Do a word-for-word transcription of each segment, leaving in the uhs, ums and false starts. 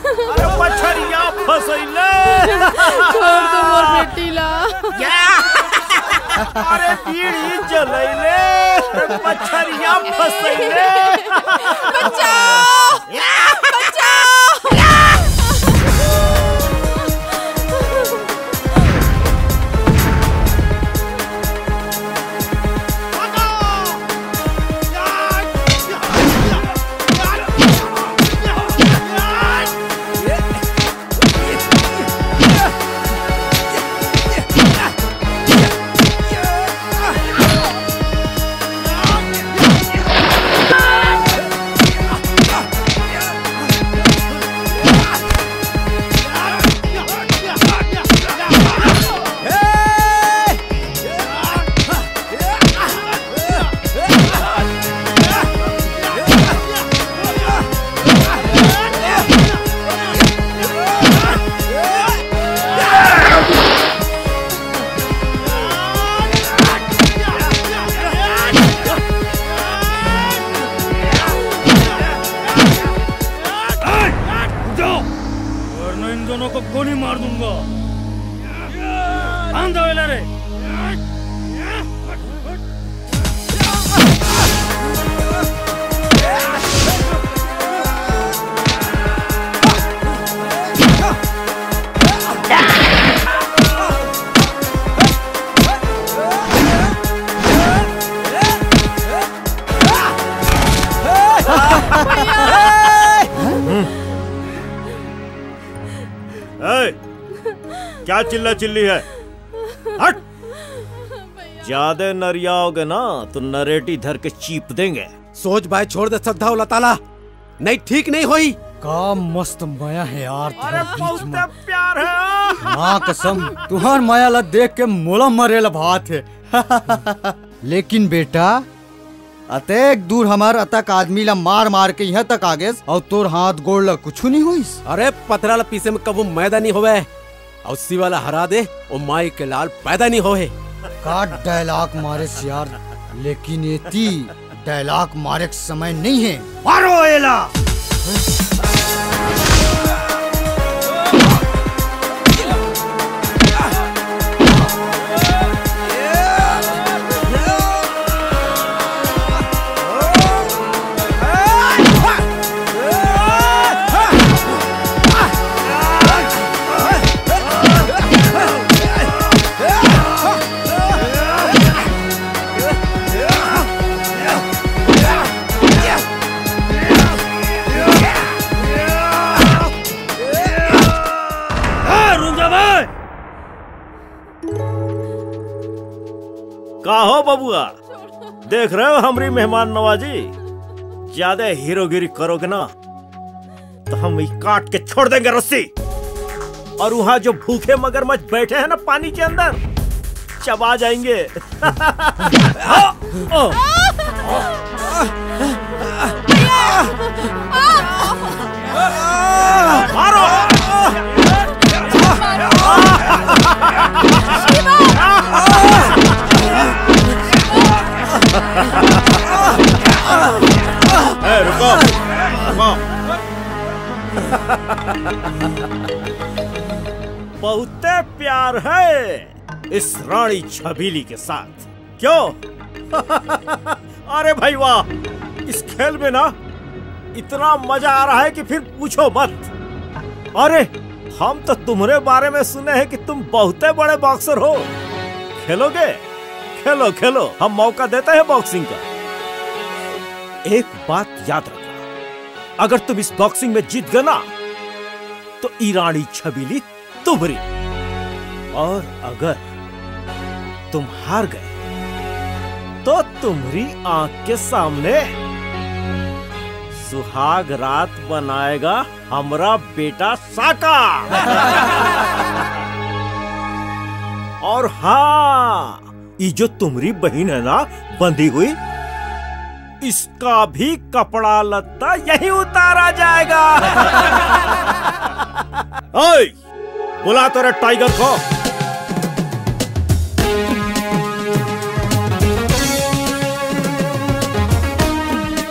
अरे मछरिया फसैले। छोड़ दो मोर बेटी ला। अरे बीड़ी जलैले। अरे मछरिया फसैले। बचाओ। बचाओ। रुक जाओ, वरना इन दोनों को गोली मार दूंगा। बांध दो इन्हें रे। ए, क्या चिल्ला चिल्ली है? हट। ज्यादा नरियाओगे ना तो नरेटी धर के चीप देंगे। सोच भाई, छोड़ दे श्रद्धा वाला ताला, नहीं ठीक नहीं होई। का मस्त मया है यार अरे तुहर बीच बहुत में। प्यार है। माँ कसम, तुहार मया ला देख के मोला मरे ला भात है। लेकिन बेटा, अतेक दूर हमर अतक आदमी ला मार मार के इहां तक आ गेस, अउ तोर हाथ गोड़ ला कुछु नहीं होइस। अरे पथरा ला पीसे में कभू मैदा नहीं होवे, अउ शिवा ला हरा दे, ओ माई के लाल पैदा नहीं होवे। का dialogue मारे यार, लेकिन एती dialogue मारे के समय नहीं है। मारो एला। ए, रुक जा बे। का हो बबुआ, देख रहे हो हमरी मेहमान नवाजी? ज्यादा हीरोगिरी करोगे ना तो हम ये काट के छोड़ देंगे रस्सी। और वहाँ जो भूखे मगरमच्छ बैठे हैं ना पानी के अंदर, चबा जाएंगे। मारो। ए, रुको, रुको। बहुते प्यार है इस रानी छबीली के साथ, क्यों? अरे भाई वाह, इस खेल में ना इतना मजा आ रहा है कि फिर पूछो मत। अरे, हम तो तुम्हारे बारे में सुने हैं कि तुम बहुते बड़े बॉक्सर हो। खेलोगे? खेलो, खेलो, हम मौका देते हैं बॉक्सिंग का। एक बात याद रखना, अगर तुम इस बॉक्सिंग में जीत गए ना, तो ईरानी छबीली तुम्हरी, और अगर तुम हार गए तो तुम्हरी आंख के सामने सुहाग रात बनाएगा हमरा बेटा साका। और हाँ, ये जो तुम्हरी बहन है ना बंधी हुई, इसका भी कपड़ा लत्ता यही उतारा जाएगा। ओए, बुला तेरे टाइगर को।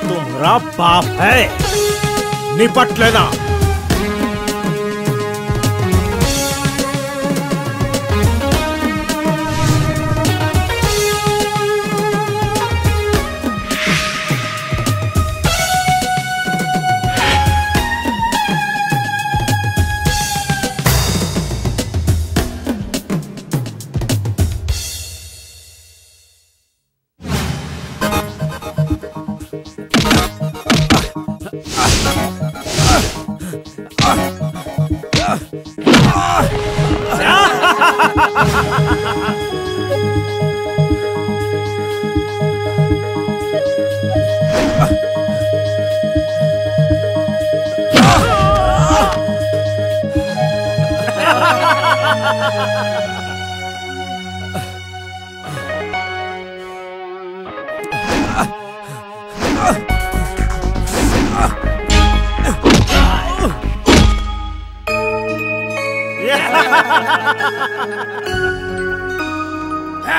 तुम्हारा बाप है, निपट लेना।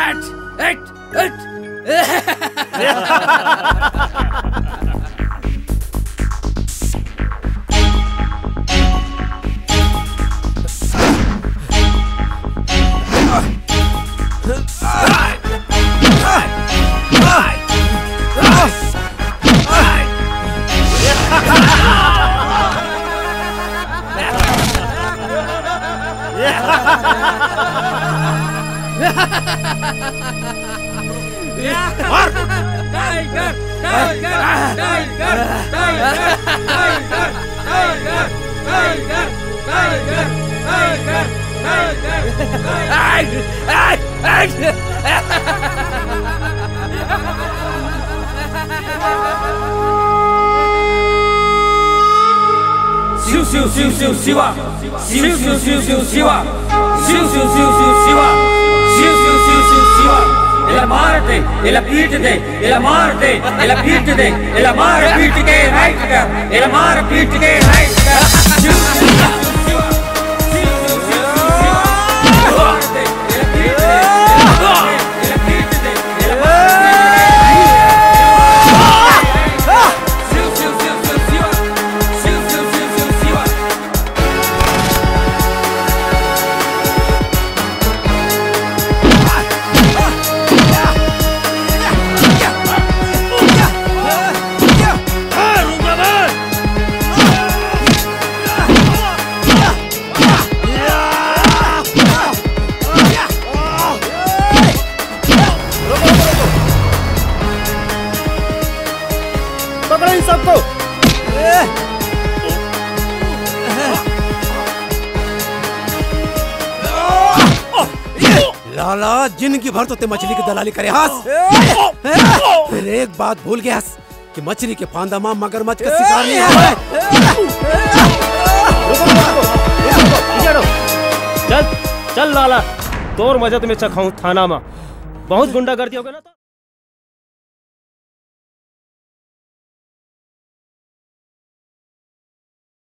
हट, हट, हट। मार! Tiger, tiger, tiger, tiger, tiger, tiger, tiger, tiger, tiger, tiger, tiger. Shiv Shiv Shiv Shiv Shiva. Shiv Shiv Shiv Shiv Shiva. Shiv Shiv Shiv Shiv Shiva. Shiv Shiv Shiv Shiv Shiva. Ela marte, ela pite de, ela marte, ela pite de, ela mare pite ke right कर, ela mare pite ke right कर। Shiv Shiv Shiv Shiva. Shiv Shiv Shiv Shiv Shiva. Ela marte, ela pite de, ela marte, ela pite de। पकड़ो in सबको। लाला, जिंदगी भर तो ते मछली की दलाली करे हस, फिर एक बात भूल गया हस कि मछली के फांदा मा मगरमच्छ का शिकार नहीं है। चल, चल लाला, तोर मजा तो मैं चखाऊं थाना मा। बहुत गुंडागर्दी हो गया ना तो।